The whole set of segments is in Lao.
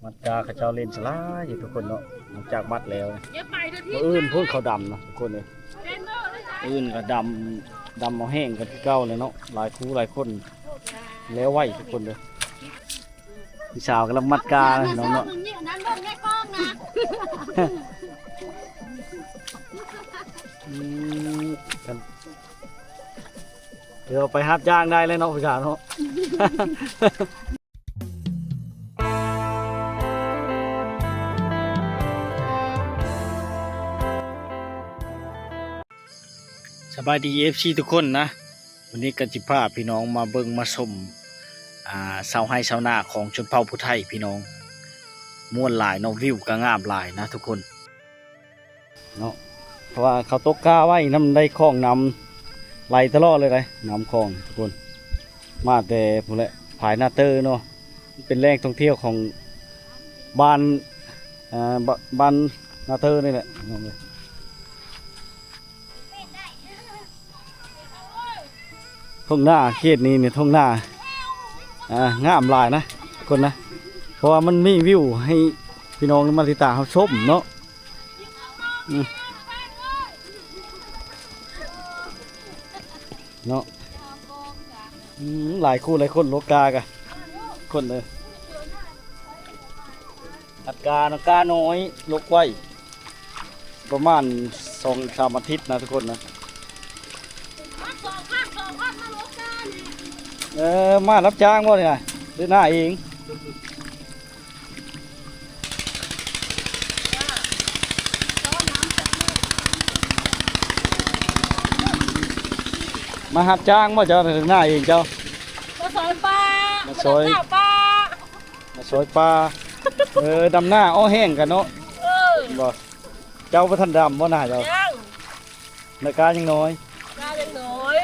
ມັດກາເຂົາເຈົ້າຫຼິ້ນສະຫຼາຍຢູ່ທຸກຄົນເນາະ ຫຼັງຈາກມັດແລ້ວ. ມື້ອື່ນພຸ້ນເຂົາດຳນະທຸກຄົນເອີຍ ມື້ອື່ນກໍດຳ ດຳເອົາແຮງກັນຄືເກົ່າແຫຼະເນາະ ຫຼາຍຄູ່ຫຼາຍຄົນ ແລ້ວໄວທຸກຄົນເດີ. ຜູ້ສາວກຳລັງມັດກາເນາະ ອືມ ເດີ ໄປຮັບຈ້າງໄດ້ເລີຍເນາະ ຜູ້ສາວເນາະ. ສະບາຍດີ ເອັຟຊີ ທຸກຄົນນະ ວັນນີ້ກໍຊິພາພີ່ນ້ອງມາເບິ່ງມາຊົມ ອ່າ ຊາວໄຮ່ຊາວນາຂອງຊົນເຜົ່າຜູ້ໄທພີ່ນ້ອງ ມ່ວນຫຼາຍເນາະ ວິວກໍງາມຫຼາຍນະທຸກຄົນ. ເນາະ ເພາະວ່າເຂົາຕົກກ້າໄວ້ນຳ ໄດ້ຂອງນຳ ໄຫຼຕະຫຼອດເລີຍໄດ໋ ນຳຂອງທຸກຄົນ ມາແຕ່ພຸ້ນແຫຼະ ພາຍນາເຕີເນາະ ເປັນແຫຼ່ງທ່ອງທ່ຽວຂອງບ້ານ ເອີ ບ້ານນາເຕີນີ້ແຫຼະ. ທົ່ງນາເຂດນີ້ນີ້ ທົ່ງນາ ອ່າ ງາມຫຼາຍນະຄົນນະ ເພາະວ່າມັນມີວິວໃຫ້ພີ່ນ້ອງມາຕິດຕາມຮັບຊົມເນາະ. ອືມ ເນາະ ອືມ ຫຼາຍຄູ່ຫຼາຍຄົນ ລົກກ້າກະຄົນເອີຍ ອັດການ ອັດການ້ອຍ ລົກໄວ ປະມານສອງສາມອາທິດນະທຸກຄົນນະ. ເອີ ມາຮັບຈ້າງບໍ່ນີ້ນະ ຫຼືນາເອງ? ມາຮັບຈ້າງບໍ່ເຈົ້າ ຫຼືນາເອງເຈົ້າ? ມາຊອຍປ້າ ມາຊອຍ ມາຊອຍປ້າ ມາຊອຍປ້າ. ເອີ ດຳນາເອົາແຮງກັນເນາະ. ເອີ ບໍ່ ເຈົ້າບໍ່ທັນດຳບໍ່ນາເຈົ້າ? ຍັງ ນາກ້າຍັງນ້ອຍ ກ້າຍັງນ້ອຍ.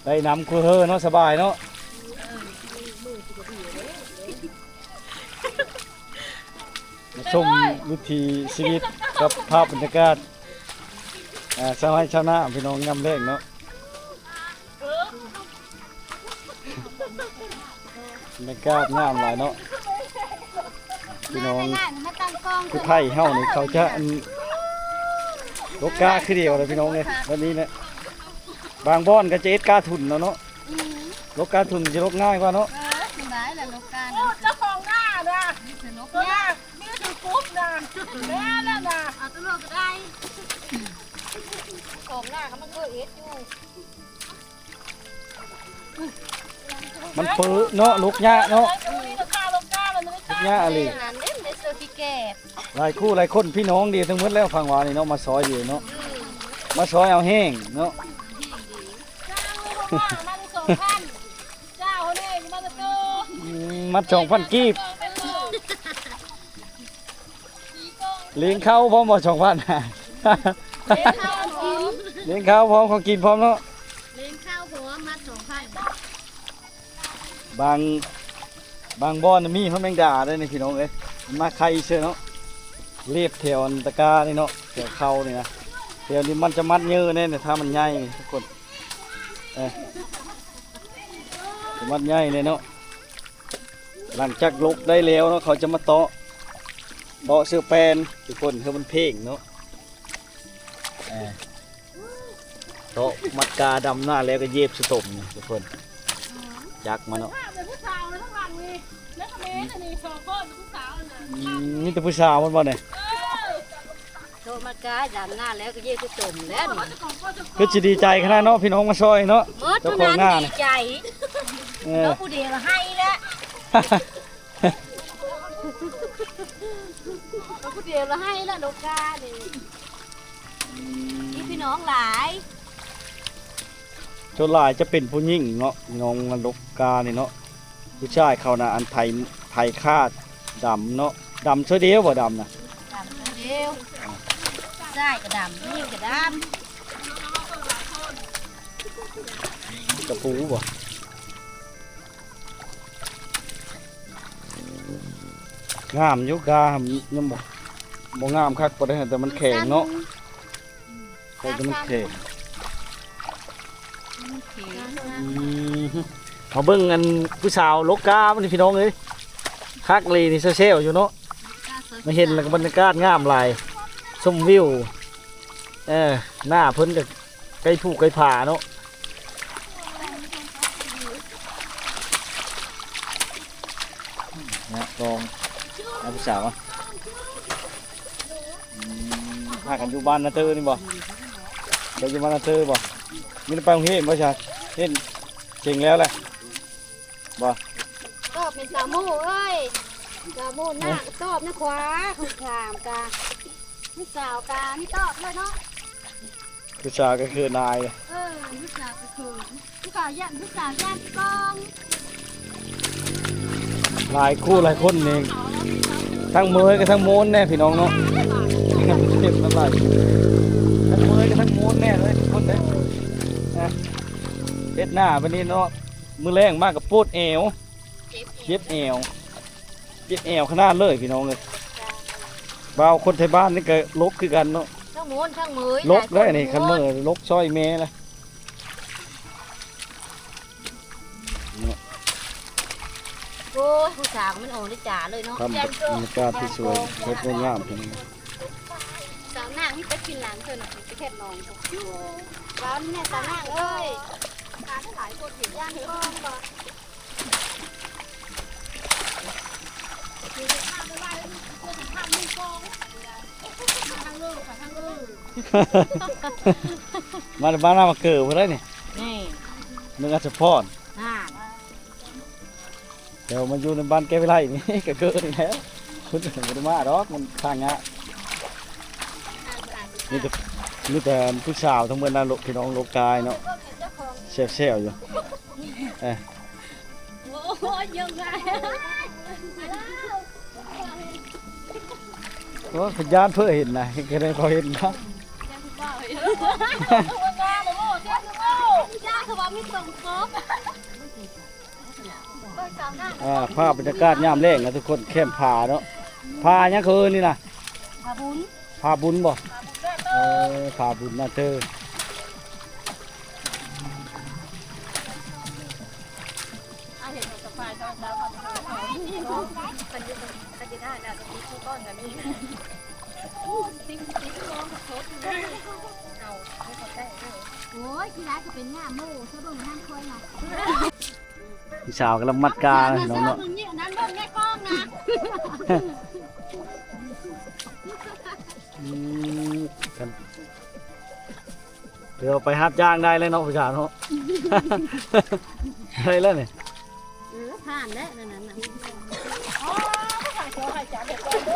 ໄດ້ນຳຄູ່ເຮີເນາະ ສະບາຍເນາະ. ມາຊົມວິຖີຊີວິດກັບພາບບັນຍາກາດ ອ່າ ຊາວໄຮ່ຊາວນາພີ່ນ້ອງຍາມແລງເນາະ. ບັນຍາກາດງາມຫຼາຍເນາະ ພີ່ນ້ອງ. ຜູ້ໄທເຮົານີ້ເຂົາຈະ ອັນ ລົກກ້າຄືດຽວເລີຍພີ່ນ້ອງເອີຍ ແບບນີ້ແຫຼະ. ບາງບ່ອນກໍຈະເຮັດກ້າທຸນເນາະ ອືມ ລົກກ້າທຸນຊິລົກງ່າຍກວ່າເນາະ. ເອີ ສະບາຍແຫຼະ ລົກກ້າ ໂອ້ ເຈົ້າຂອງນານະ ມີແຕ່ລົກຍາກ ມີແຕ່ປຸບນະ ແມ່ນແລ້ວນະ ເອົາຕົວໂລດກໍໄດ້ ຂອງນາກໍມັນເຄີຍເຮັດຢູ່. ມັນເປີເນາະ ລຸກຍາກເນາະ ລຸກຍາກອີ່ຫຼີ. ຫຼາຍຄູ່ຫຼາຍຄົນ ພີ່ນ້ອງດີທັງໝົດແລ້ວ ຝັ່ງວານີ້ເນາະ ມາຊອຍຢູ່ເນາະ ມາຊອຍເອົາແຮງເນາະ. ອືມ ມັດສອງພັນກີບ. ລ້ຽງເຂົ້າພ້ອມບໍ່ ສອງພັນ ລ້ຽງເຂົ້າພ້ອມ ຂອງກິນພ້ອມເນາະ ລ້ຽງເຂົ້າພ້ອມ ມັດສອງພັນ. ບາງ ບາງບ່ອນມີຮອດແມງດາໄດ້ນີ້ພີ່ນ້ອງເອີຍ ມາໄຂ່ເຊື່ອເນາະ ລຽບແຖວອັນຕະການີ້ເນາະ ແຖວເຂົ້ານີ້ນະ ແຖວນີ້ມັນຈະມັດເຍີະແນ່ ຖ້າມັນໃຫຍ່ນີ້ທຸກຄົນ ເອີ ຈະມັດໃຫຍ່ແນ່ເນາະ. ຫຼັງຈາກລົກໄດ້ແລ້ວເນາະ ເຂົາຈະມາເຕາະ ເຕາະເສື້ອແປ້ນທຸກຄົນ ໃຫ້ມັນເພງເນາະ ເອີ ເຕາະມັດກາ ດຳນາແລ້ວກໍເຢັບສະຕົມນີ້ທຸກຄົນ ຈັກມາເນາະ. ອືມ ມີແຕ່ຜູ້ສາວໝົດບໍ່ນີ້? ໂຕມາກາຍດຳນາແລ້ວກໍເຢັບຄືຕົມແລ້ວນີ້ ຄືຊິດີໃຈຂະໜາດເນາະ ພີ່ນ້ອງມາຊ່ອຍເນາະ ເຈົ້າຂອງນານີ້ ເອີ ເຮົາຜູ້ດຽວລະໄຫ້ແລ້ວ ເຮົາຜູ້ດຽວລະໄຫ້ແລ້ວ ດົກການີ້ ມີພີ່ນ້ອງຫຼາຍ. ສ່ວນຫຼາຍຈະເປັນຜູ້ຍິງເນາະ ພີ່ນ້ອງມາດົກການີ້ເນາະ ຜູ້ຊາຍເຂົານະ ອັນໄຖ ໄຖຄາດດຳເນາະ ດຳເທື່ອດຽວບໍ່ ດຳນະ ດຳເທື່ອດຽວ ຜູ້ຊາຍກໍດຳ ຜູ້ຍິງກໍດຳ ກະປູບໍ່ ງາມຢູ່ ກາຍັງບໍ່ ບໍ່ງາມຄັກປານໃດ ແຕ່ມັນແຂງເນາະ. ໃສ່ແຕ່ມັນແຂງ ອືມ ມາເບິ່ງອັນຜູ້ສາວໂລກການີ້ພີ່ນ້ອງເອີຍ ຄັກເລີຍນີ້ ແຊວໆຢູ່ເນາະ ມາເຫັນແລ້ວກໍບັນຍາກາດງາມຫຼາຍ ຊົມວິວ ເອີ ໜ້າເພິ່ນກໍໃກ້ພູໃກ້ຜາເນາະ ນະ ລອງເອົາຜູ້ສາວມາ ອືມ ພາກັນຢູ່ບ້ານນາເຕີນີ້ບໍ່? ໄປຢູ່ບ້ານນາເຕີບໍ່? ມີແຕ່ໄປໂຮງຮຽນບໍ່ຊະ? ຮຽນເກັ່ງແລ້ວແຫຼະບໍ່? ຕອບແມ່ນສາວໂມເອີຍ ສາວໂມໜ້າກໍຕອບນະຂວາ ຄຳຖາມກະ ຜູ້ສາວກະມີຕອບເລີຍເນາະ. ຜູ້ສາວກໍເຂີນອາຍ ເອີ ຜູ້ສາວກໍເຂີນ ຜູ້ສາວຢ້ານ ຜູ້ສາວຢ້ານກ້ອງ ຫຼາຍຄູ່ຫຼາຍຄົນນີ້ ທັງເມີຍກັບທັງໂມນແດ່ພີ່ນ້ອງເນາະ ເຈັບນຳຫຼາຍ ທັງເມີຍກັບທັງໂມນແດ່ເລີຍທຸກຄົນເດ້ ເຮັດໜ້າບັດນີ້ເນາະ ມື້ແລງມາກໍປວດແອວ ເຈັບແອວ ເຈັບແອວຂະໜາດເລີຍພີ່ນ້ອງເອີຍ ເວົ້າຄົນໄທບ້ານນີ້ກໍລົກຄືກັນເນາະ ທັງໂມນທັງເມີຍ ລົກໄດ້ນີ້ ຄັນເມີຍລົກຊ່ອຍແມ່ລະ ໂອ້ຍ ຜູ້ສາວມັນອອກລິຈາເລີຍເນາະ ທຳບັນຍາກາດທີ່ສວຍ ສົດງົດງາມ ສາວນາງມີແຕ່ກິນຫຼັງເພິ່ນ ໄປເຮັດໜອງ ເວົ້ານີ້ແມ່ສາວນາງເອີຍ ປາຫຼາຍຄົນເຫັນຢ່າງກ້ອງບໍ່? ມາແຕ່ບ້ານນາມາເກີພຸ້ນໄດ໋ນີ້ ນີ້ ເມືອງອັດສະພອນ ນັ້ນ ແຕ່ວ່າມາຢູ່ໃນບ້ານແກ້ວວິໄລນີ້ ກໍເກີນີ້ແຫຼະ ພຸ້ນບໍ່ໄດ້ມາດອກ ມັນທາງຍາກ ມີແຕ່ ມີແຕ່ຜູ້ສາວທັງເບິດນະ ພີ່ນ້ອງໂລກກາຍເນາະ ແຊວໆຢູ່ ເອີ ໂອ້ຍ ຍັງໄງ ໂອ້ຍ ຢ້ານເພິ່ນເຫັນນະ ເຫັນເຂົາເຫັນນະ ຢ້ານຄືວ່າມີຕົງກົບ ອ່າ ພາບບັນຍາກາດຍາມແລງນະທຸກຄົນ ແຄມຜາເນາະ ຜາຫຍັງເຂົາເອີ້ນນີ້ນະ? ຜາບຸນ ຜາບຸນບໍ່? ເອີ ຜາບຸນນາເຕີ ໂອ້ຍ ຂີ້ຮ້າຍກໍເປັນຫຍ້າໂມ ຊະເບິ່ງຫັ້ນຄ່ອຍນະ ຜູ້ສາວກຳລັງມັດກາເນາະ ເບິ່ງນີ້ ອັນນັ້ນເບິ່ງໃນກ້ອງນະ ອືມ ຄັນ ດຽວໄປຮັບຈ້າງໄດ້ແລ້ວເນາະ ຜູ້ສາວເນາະ ໄດ້ແລ້ວນີ້ ເອີ ຜ່ານແລ້ວນັ້ນນະ ອໍ ໃສ່ໂຊໃຫ້ຈັບເຮັດກ່ອນເດີ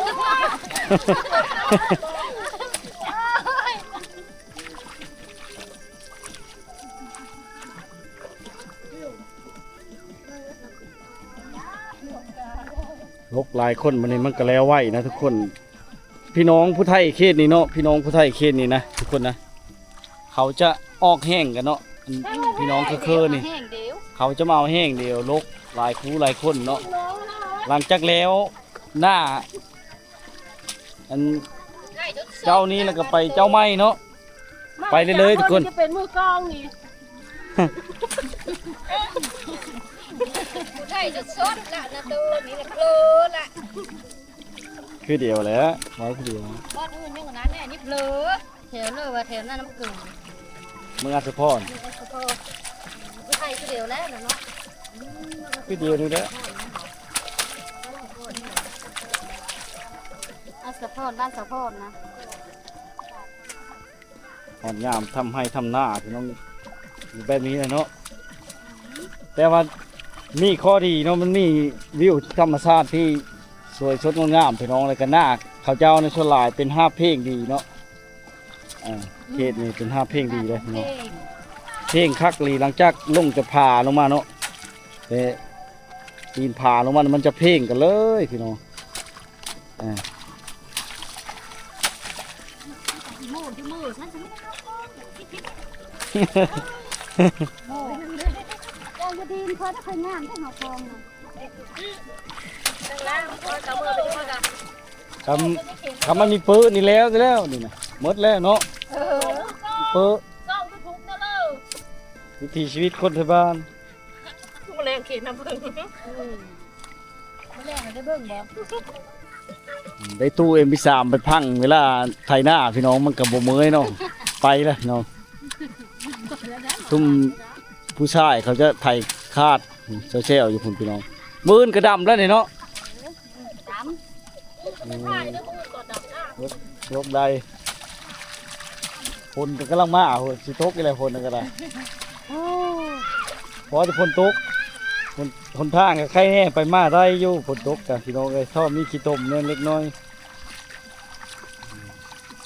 ລົກຫຼາຍຄົນ ບັດນີ້ມັນກໍແລ້ວໄວນະທຸກຄົນ ພີ່ນ້ອງຜູ້ໄທເຂດນີ້ເນາະ ພີ່ນ້ອງຜູ້ໄທເຂດນີ້ນະທຸກຄົນນະ ເຂົາຈະອອກແຫ້ງກັນເນາະ ພີ່ນ້ອງເຄີໆນີ້ ເຂົາຈະມາເອົາແຫ້ງດຽວ ລົກຫຼາຍຄູ່ຫຼາຍຄົນເນາະ ຫຼັງຈາກແລ້ວໜ້າ ອັນເຈົ້ານີ້ແລ້ວກໍໄປເຈົ້າໃໝ່ເນາະ ໄປເລື້ອຍໆທຸກຄົນ ຈະເປັນມືກອງນີ້ ຜູ້ໄທສົດໆລະນະໂຕນີ້ລະເລີລະ ຄືດຽວແຫຼະ ເວົ້າຄືດຽວ ບ່ອນອື່ນຍັງນັ້ນແນ່ນີ້ເລີ ແຖວເລີວ່າແຖວນັ້ນນຳເກີງ ເມືອງອັດສະພອນ ເມືອງອັດສະພອນ ຜູ້ໄທຄືດຽວແຫຼະເນາະ ຄືດຽວນີ້ແຫຼະ ອັດສະພອນ ບ້ານສະພອນນະ ຮອດຍາມທຳໄຮ່ທຳນາພີ່ນ້ອງ ຢູ່ແບບນີ້ແຫຼະເນາະ ແຕ່ວ່າມີຂໍ້ດີເນາະ ມັນມີວິວທຳມະຊາດທີ່ສວຍສົດງົດງາມພີ່ນ້ອງ ແລ້ວກໍນາເຂົາເຈົ້າໃນສ່ວນຫຼາຍເປັນຮາບເພງດີເນາະ ອ່າ ເຂດນີ້ເປັນຮາບເພງດີເດ້ພີ່ນ້ອງ ເພງຄັກອີ່ຫຼີ ຫຼັງຈາກລົງຈາກຜາລົງມາເນາະ ແຕ່ຕີນຜາລົງມາມັນຈະເພງກັນເລີຍພີ່ນ້ອງ ອ່າ ໂອ້ ເຈົ້າຢູ່ດີນເພິ່ນຄ່ອຍງາມແທ້ເຮົາຄອງນະ ຄັນ ຄັນມັນມີເປິນີ້ແລ້ວ ແລ້ວນີ້ນະ ໝົດແລ້ວເນາະ ເປີ ເຈົ້າຄືທຸກນະເລີ ວິຖີຊີວິດຄົນໄທບ້ານ ມື້ແລງເຂດນ້ຳເຜິ້ງ ອືມ ມື້ແລງໄດ້ເບິ່ງບໍ່? ໄດ້ຕູ້ເອັມພີສາມໄປພັງເວລາໄຖນາພີ່ນ້ອງ ມັນກໍບໍ່ເມື່ອຍເນາະ ໄປແລ້ວເນາະ. ຊຸມຜູ້ຊາຍເຂົາຈະໄຖຄາດແຊວໆຢູ່ພຸ້ນພີ່ນ້ອງ ມື້ອື່ນກໍດຳແລ້ວນີ້ເນາະ. ດຳ ອືມ ລົບໄດ້ ຝົນກໍກຳລັງມາ ໂຫ ຊິຕົກອີກແລ້ວ ຝົນກໍໄດ້ ພໍແຕ່ຝົນຕົກ ຫົນ ຫົນທາງກໍໄຄແນ່ ໄປມາໄດ້ຢູ່ ຝົນຕົກກະ ພີ່ນ້ອງເອີຍ ເທົ່າມີຂີ້ຕົມແດ່ເລັກນ້ອຍ.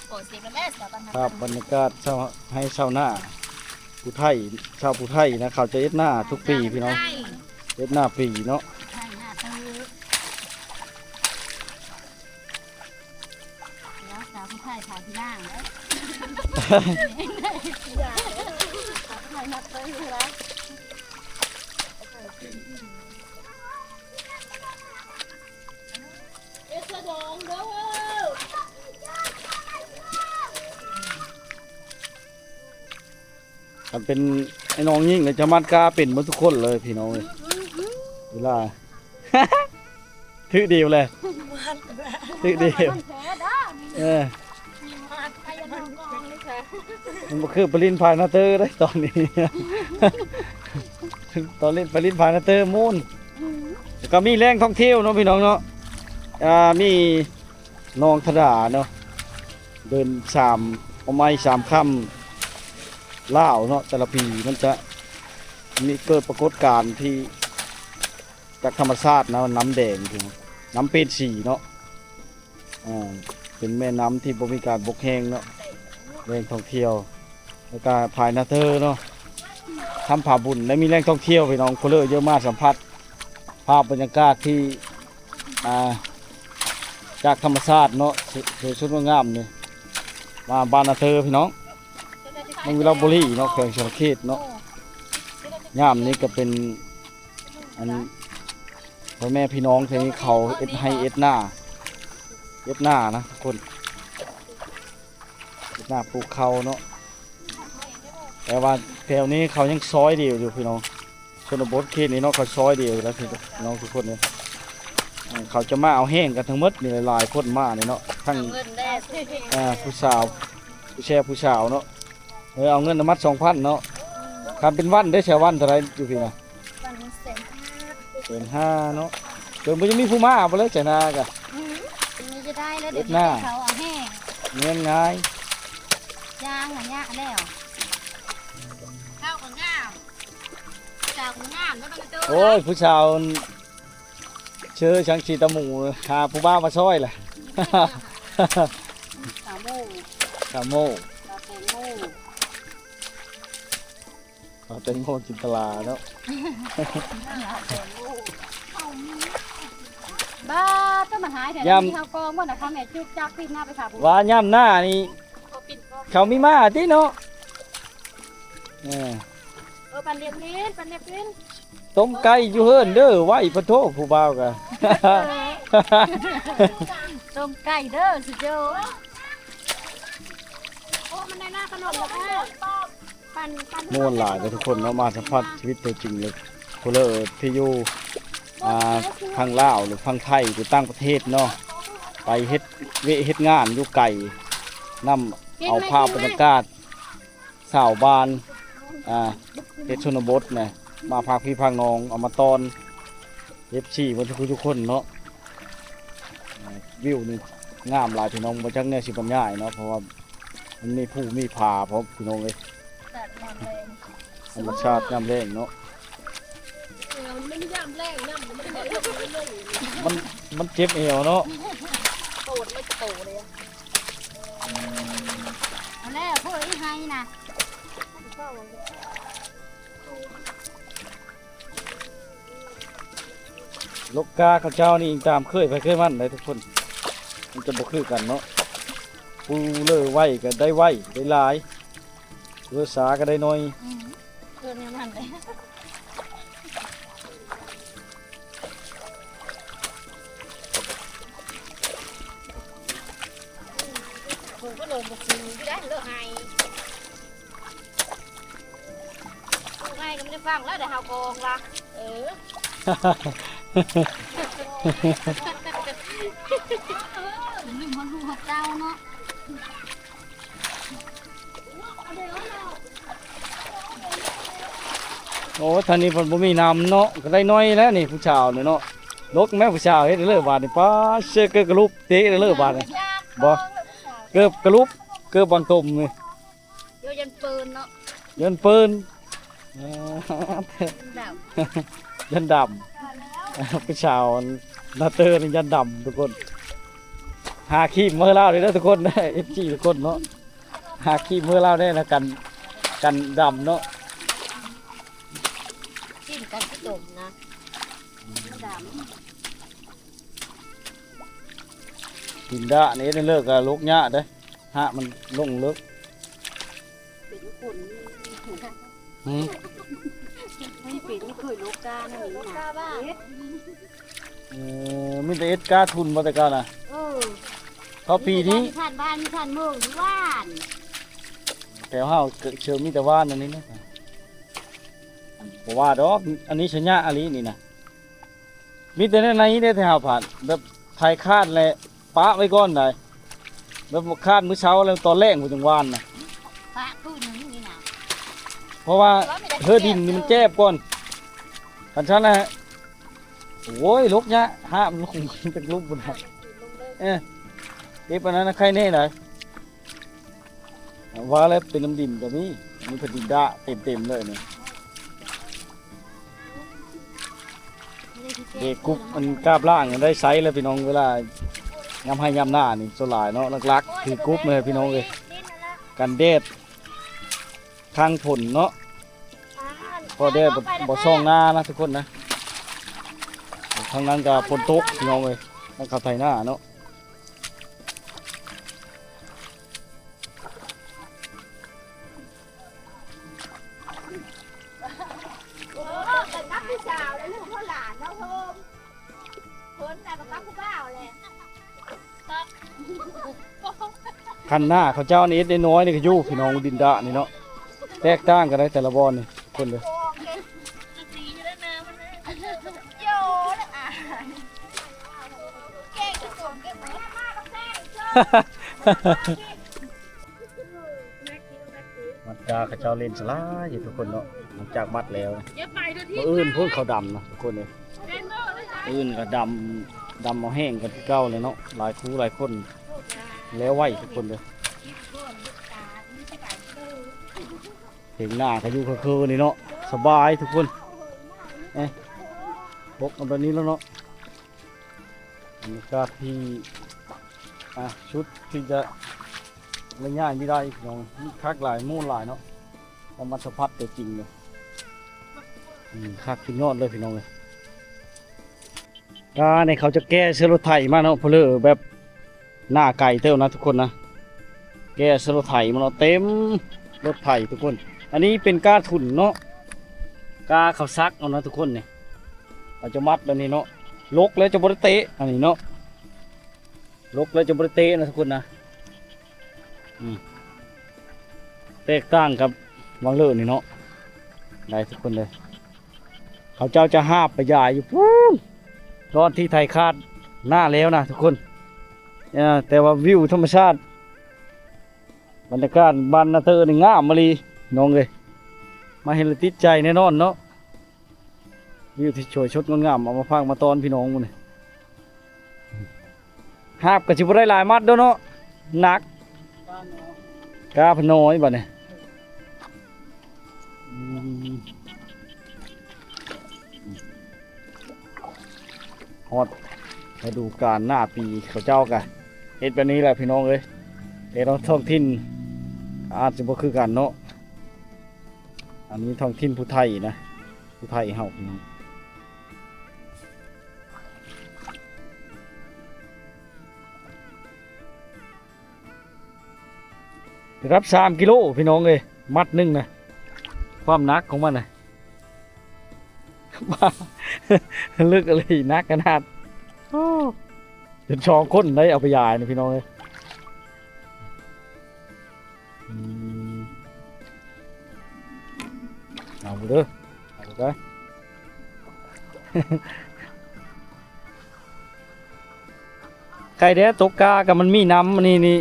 ໂອ້ຍ ເສຍແລ້ວ ສາວບ້ານນາ ພາບບັນຍາກາດຊາວໄຮ່ຊາວນາ ຜູ້ໄທ ຊາວຜູ້ໄທນະ ເຂົາຈະເຮັດນາທຸກປີພີ່ນ້ອງ ເຮັດນາປີເນາະ ໄທນາຕື້ ແລ້ວສາວຜູ້ໄທຖ້າທີ່ນາງເດ້ ສາວຜູ້ໄທນາຕື້ລະ. ຄັນເປັນໄອ້ນ້ອງຍິງແລ້ວຈະມັດກາເປັນເບິດທຸກຄົນເລີຍພີ່ນ້ອງເອີຍ ເວລາ ຖືກດີແຫຼະ ຖືກດີ ເອີ ມັນບໍ່ຄືໄປຫຼິ້ນພາຍນາເຕີເດ້ຕອນນີ້ ຕອນຫຼິ້ນ ໄປຫຼິ້ນພາຍນາເຕີມູນ ແລ້ວກໍມີແຫຼ່ງທ່ອງທ່ຽວເນາະພີ່ນ້ອງເນາະ ອ່າ ມີໜອງທະດາເນາະ ເດີ່ນສາມ ເອົາໄມ້ສາມຄຳລາວເນາະ ແຕ່ລະປີມັນຈະມີເກີດປາກົດການທີ່ ຈາກທຳມະຊາດນະ ນ້ຳແດງ ນ້ຳເປນສີເນາະ ອ່າ ເປັນແມ່ນ້ຳທີ່ບໍ່ມີການບົກແຫ້ງເນາະ ແຫຼ່ງທ່ອງທ່ຽວ ແລ້ວກະພາຍນາເຕີເນາະ ທຳຜາບຸນ ແລະ ມີແຫຼ່ງທ່ອງທ່ຽວ ພີ່ນ້ອງ ຜູ້ເລີດເຢີມາສຳຜັດພາບບັນຍາກາດທີ່ ອ່າ ຈາກທຳມະຊາດເນາະ ສ- ສວຍສົດງົດງາມນີ້ ມາບ້ານນາເຕີ ພີ່ນ້ອງ ເມືອງວິລະບູລີເນາະ ແຂວງສະຫວັນນະເຂດເນາະ ຍາມນີ້ກໍເປັນ ອັນ ພໍ່ແມ່ພີ່ນ້ອງທີ່ເຂົາເຮັດໄຮ່ເຮັດນາ ເຮັດນານະທຸກຄົນ ເຮັດນາປູກເຂົ້າເນາະ ແຕ່ວ່າແຖວນີ້ເຂົາຍັງຊອຍດຽວຢູ່ພີ່ນ້ອງ ຊົນນະບົດເຂດນີ້ເນາະ ເຂົາຊອຍດຽວຢູ່ແລ້ວພີ່ນ້ອງທຸກຄົນເອີຍ ເຂົາຈະມາເອົາແຫ້ງກັນທັງໝົດນີ້ ຫຼາຍໆຄົນມານີ້ເນາະ ທັງ ເອົາເງິນແດ່ ອ່າ ຜູ້ສາວ ຜູ້ແຊບຜູ້ສາວເນາະ ເອີ ເອົາເງິນນຳມັດສອງພັນເນາະ ຄັນເປັນວັນເດ້ ແຊວວັນເທົ່າໃດຢູ່ພີ້ນະ? ວັນແສນຫ້າ ແສນຫ້າເນາະ ເພິ່ນບໍ່ຍັງມີຜູ້ມາບໍ່ເລີຍ ແສນຫ້າກະ ອືມ ມີຈະໄດ້ແລ້ວ ເຮັດນາ ດຽວນີ້ເຂົາເອົາແຫ້ງ ເງິນງ່າຍ ຢາງອະຍະແລ້ວ ເຂົ້າກໍງາມ ເຈົ້າກໍງາມເນາະ ໂອ້ຍ ຜູ້ສາວ ເຊີ ສັງສີຕະໝູ ຫາຜູ້ບ່າວມາຊ່ອຍລະ ສາໂມ ສາໂມ ສາແຕງໂມ ສາແຕງໂມຈິນຕະລາເນາະ ບ້າ ຕ້ອງມາຫາຍແທ້ ຍາມ ມີເຮົາກອງບໍ່ນະ ເຂົາແມ່ຈຸກຈັກປິດໜ້າໄປຫາຜູ້ ວ່າຍາມໜ້ານີ້ ເຂົາມີມາຕິເນາະ ເອີ ເອີ ປັນເລັບເຫັນ ປັນເລັບເຫັນ ຕົ້ມໄກ່ຢູ່ເຮືອນເດີ ໄວ້ປະໂທ ຜູ້ບ່າວກະ ຕົ້ມໄກ່ເດີ ສຸດຍອດ ໂອ້ ມັນໄດ້ໜ້າຂະໜົມແລ້ວ ປັນ ປັນ ມ່ວນຫຼາຍເດີທຸກຄົນເນາະ ມາສຳຜັດຊີວິດຕົວຈິງເລີຍ ຜູ້ເລີດທີ່ຢູ່ ອ່າ ທາງລາວ ຫຼື ຝັ່ງໄທ ຫຼື ຕ່າງປະເທດເນາະ ໄປເຮັດວຽກເຮັດງານຢູ່ໄກ ນຳເອົາພາບບັນຍາກາດ ຊາວບ້ານ ອ່າ ເຂດຊົນນະບົດນະ ມາພາກພີ່ພາກນ້ອງ ເອົາມາຕ້ອນ ເອັຟຊີ ເບິດທຸກຜູ້ທຸກຄົນເນາະ ອ່າ ວິວນີ້ງາມຫຼາຍພີ່ນ້ອງ ບໍ່ຈັກແນວຊິບັນຍາຍເນາະ ເພາະວ່າມັນມີພູມີຜາພ້ອມພີ່ນ້ອງເອີຍ ອາກາດຍາມແລ້ງ ທຳມະຊາດຍາມແລ້ງເນາະ ແອວມັນຍາມແລ້ງນຳ ມັນບໍ່ລົງ ມັນລົງ ມັນ ມັນເຈັບແອວເນາະ ໂຕດມັນຈະໂຕເລີຍ ເອົາແລ້ວ ພວກອີ່ໄຮນະ ລົກກາເຂົາເຈົ້ານີ້ຕາມເຄີຍໃຜເຄີຍມັນໄດ໋ທຸກຄົນ ມັນຈະບໍ່ຄືກັນເນາະ ຜູ້ເລີໄວກໍໄດ້ໄວ ໄດ້ຫຼາຍ ເລີຊ້າກໍໄດ້ໜ້ອຍ ອືມ ເອີ ແນວນັ້ນແຫຼະ ເບິ່ງກໍໂດນບໍ່ຄືຢູ່ໄດ໋ ເລີໄຮ ໂອ້ ຍັງບໍ່ໄດ້ຟັງແລ້ວ ໄດ້ເຮົາກອງລະ ເອີ ລືມເຮົາລູກເຮົາເຕົ້າເນາະ. ໂອ້ ທາງນີ້ເພິ່ນບໍ່ມີນ້ຳເນາະ ກໍໄດ້ໜ້ອຍແລ້ວນີ້ ຜູ້ສາວນີ້ເນາະ. ລົກແມ່ຜູ້ສາວ ເຮັດເລີບາດນີ້ ປ້າ ເສື້ອເກີບກະລຸບ ເຕະເລີບາດນີ້ ບໍ່ ເກີບກະລຸບ ເກີບບາງຕົມນີ້ ໂຍ ຢ້ານເປິນເນາະ ຢ້ານເປິນ ເອີ ດຳ ຢ້ານດຳ ຜູ້ສາວໜ້າເຕີນີ້ຢ້ານດຳທຸກຄົນ. ຫາຄຣີມມາໃຫ້ລາວເດີທຸກຄົນ ເອັຟຊີທຸກຄົນເນາະ ຫາຄຣີມມາໃຫ້ລາວແດ່ນະ ກັນ ກັນດຳເນາະ ຄຣີມກັນຂີ້ຕົມນະ ດຳ. ດິນດານີ້ເລີກກະຫຼົກຍາກເດ້ ຫາກມັນລົງເລິກ ເປັນຄົນ ຫືມ ມັນເປັນ ເຄີຍຫຼົກການນີ້ນະ ເອີ ມີແຕ່ເອັດກາທຸ່ນບໍ່ແຕ່ເກົ່ານະ ເອີ ເຂົາປີນີ້ ມີແຕ່ບ້ານ ມີທ່ານເມືອງຢູ່ບ້ານ ແຖວເຮົາເຊີງມີແຕ່ບ້ານອັນນີ້ນະ ບໍ່ວ່າດອກ ອັນນີ້ຊະຍະອີ່ຫຼີນີ້ນະ. ມີແຕ່ໃນໃນເດ້ ແຖວຜ່ານ ແບບໄຖຄາດແລ້ວປະໄວ້ກ່ອນໄດ໋ ແບບຄາດມື້ເຊົ້າແລ້ວຕອນແລງພຸ້ນຈັ່ງຫວ່ານນະ ປະຄືນໜຶ່ງນີ້ນະ ເພາະວ່າເຮີດິນນີ້ມັນແຈບກ່ອນ ຄັນຊັ້ນນະ ໂອ້ຍ ຫຼົກຍາກ ຫາກມັນລົງເປັນຫຼຸມພຸ້ນນະ ເອີ ເກັບອັນນັ້ນນະ ໄຄແນ່ໄດ໋. ວ່າແລ້ວເປັນນ້ຳດິນກໍມີ ມີແຜ່ນດິນດາເຕັມໆເລີຍນີ້ ເດກຸບມັນກາບລ້າງໄດ້ໃຊ້ແລ້ວພີ່ນ້ອງ ເວລາຍາມໄຮ່ຍາມນານີ້ສ່ວນຫຼາຍເນາະ ຫຼັກໆຄືກຸບນີ້ພີ່ນ້ອງເອີຍ ກັນແດດ ຄັງຝົນເນາະ ພໍແດດບໍ່ ບໍ່ສ່ອງນານະທຸກຄົນນະ ທາງນັ້ນກໍຝົນຕົກພີ່ນ້ອງເອີຍ ທາງເຂົາໄຖນາເນາະ. ໂອ້ ໄປກັບຜູ້ສາວແລະລູກເຮົາຫຼານເນາະໂຮມ ຄົນນະກໍກັບຜູ້ບ່າວແຫຼະ ຄັນນາເຂົາເຈົ້ານີ້ເຮັດໄດ້ນ້ອຍນີ້ກໍຢູ່ພີ່ນ້ອງ ດິນດານີ້ເນາະ ແຕກຕ່າງກັນໄດ໋ແຕ່ລະບ່ອນນີ້ ຄົນເດີ ມັດກາເຂົາເຈົ້າຫຼິ້ນສະຫຼາຍຢູ່ທຸກຄົນເນາະ ຫຼັງຈາກມັດແລ້ວ ມື້ອື່ນພຸ້ນເຂົາດຳນະທຸກຄົນເອີຍ ມື້ອື່ນກໍດຳ ດຳເອົາແຫ້ງກັນຄືເກົ່າແຫຼະເນາະ ຫຼາຍຄູ່ຫຼາຍຄົນ ແລ້ວໄວທຸກຄົນເດີ. ເຖິງໜ້າກໍຢູ່ຄືໆນີ້ເນາະ ສະບາຍທຸກຄົນ ເອີ ປົກເອົາແບບນີ້ແລ້ວເນາະ ບັນຍາກາດທີ່ ອ່າ ສຸດທີ່ຈະລະຍາຍມີໄດ້ພີ່ນ້ອງ ມັນຄັກຫຼາຍ ມ່ວນຫຼາຍເນາະ ເອົາມາສະຜັດຕົວຈິງເລີຍ ອືມ ຄັກສຸດຍອດເລີຍພີ່ນ້ອງເອີຍ. ການີ້ເຂົາຈະແກ່ໃສ່ລົດໄຖມາເນາະ ເພາະເລີແບບໜ້າໄກເຕີບນະທຸກຄົນນະ ແກ່ໃສ່ລົດໄຖມາເນາະ ເຕັມລົດໄຖທຸກຄົນ. ອັນນີ້ເປັນກາທຸ່ນເນາະ ກາເຂົາສັກເອົານະທຸກຄົນນີ້ ເຂົາຈະມັດແບບນີ້ເນາະ ຫຼົກແລ້ວຈະບໍ່ໄດ້ເຕະ ອັນນີ້ເນາະ ຫຼົກແລ້ວຈະບໍ່ໄດ້ເຕະນະທຸກຄົນນະ ອືມ ແຕກຕ່າງກັບຫວ່າງເລີນີ້ເນາະ ໄດ້ທຸກຄົນເດີ. ເຂົາເຈົ້າຈະຫາບໄປຢາຍຢູ່ພຸ້ນ ຕອນທີ່ໄຖຄາດນາແລ້ວນະທຸກຄົນ ເອີ ແຕ່ວ່າວິວທຳມະຊາດ ບັນຍາກາດບ້ານນາເຕີນີ້ງາມອີ່ຫຼີນ້ອງເອີຍ ມາເຫັນແລ້ວຕິດໃຈແນ່ນອນເນາະ ວິວທີ່ສວຍສົດງົດງາມ ເອົາມາຝາກມາຕ້ອນພີ່ນ້ອງມື້ນີ້. ຫາບກໍຊິບໍ່ໄດ້ຫຼາຍມັດດອກເນາະ ໜັກ ກາເພິ່ນນ້ອຍບັດນີ້ ອືມ ຮອດລະດູການໜ້າປີ ເຂົາເຈົ້າກະເຮັດແບບນີ້ແຫຼະພີ່ນ້ອງເອີຍ ແຕ່ລະທ້ອງຖິ່ນອາດຈະບໍ່ຄືກັນເນາະ ອັນນີ້ທ້ອງຖິ່ນຜູ້ໄທນະ ຜູ້ໄທເຮົາພີ່ນ້ອງ. ເກືອບສາມກິໂລພີ່ນ້ອງເອີຍ ມັດໜຶ່ງນະ ຄວາມໜັກຂອງມັນນະ ເລິກອີ່ຫຼີ ໜັກຂະໜາດ ໂອ້ ເປັນສອງຄົນໄດ໋ເອົາໄປຢາຍນີ້ພີ່ນ້ອງເອີຍ. ອືມ ເອົາເດີ ໄດ້ ໄຄແດ່ຕົກກາ ກໍມັນມີນ້ຳອັນນີ້ນີ້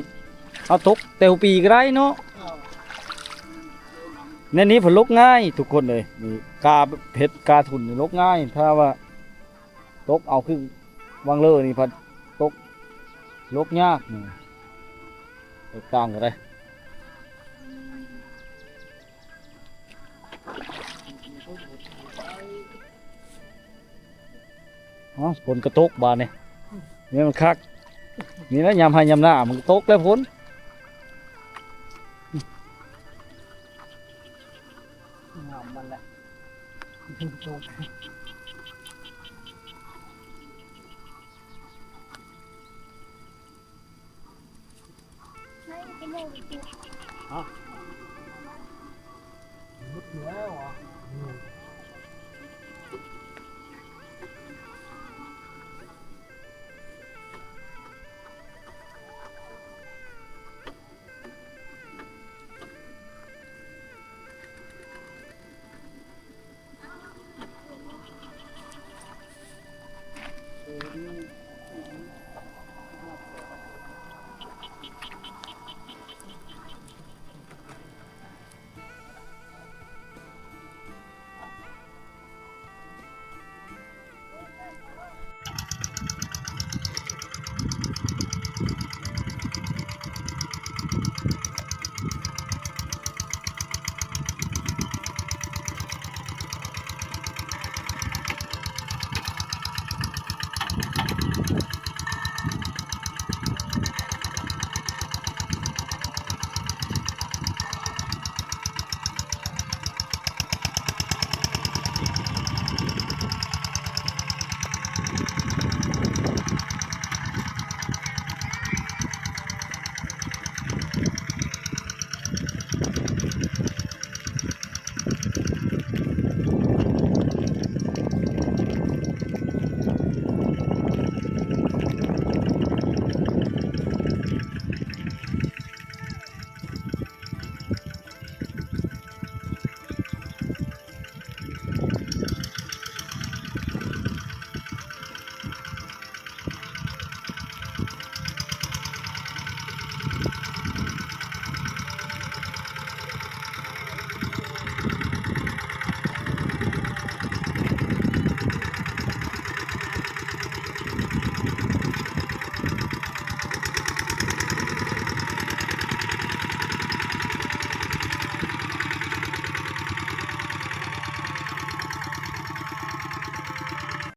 ເຮົາຕົກແຕ່ຫົວປີກໍໄດ້ເນາະ. ແນວນີ້ເພິ່ນຫຼົກງ່າຍທຸກຄົນເອີຍ. ນີ້ກາເຫັດກາທຸ່ນນີ້ຫຼົກງ່າຍ ຖ້າວ່າຕົກເອົາຄືວັງເລີນີ້ພັດຕົກຫຼົກຍາກ. ນີ້ຕົກຕ່າງກັນເດ້. ເອົ້າ ຝົນກໍຕົກບາດນີ້ ນີ້ມັນຄັກ. ນີ້ແຫຼະຍາມໄຮ່ຍາມນາມັນກໍຕົກແລ້ວຝົນ ງາມມັນແຫຼະ. ຮະ ໝົດແລ້ວຫວາ?